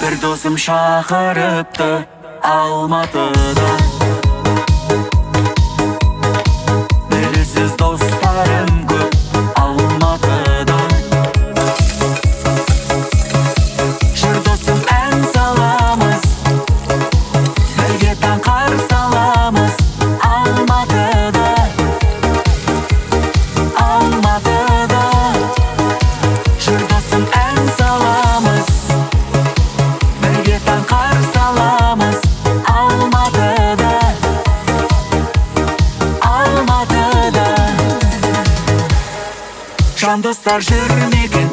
Бір досым шақырыпты Алматыда. Білесіз, достарым көп Алматыда. Жүр, досым, ән саламыз, бірге таң қарсы аламыз Алматыда, Алматыда. Жүр, досым, ән саламыз, бірге таң қарсы аламыз Алматыда, Алматыда. Жан достар жүрмеген.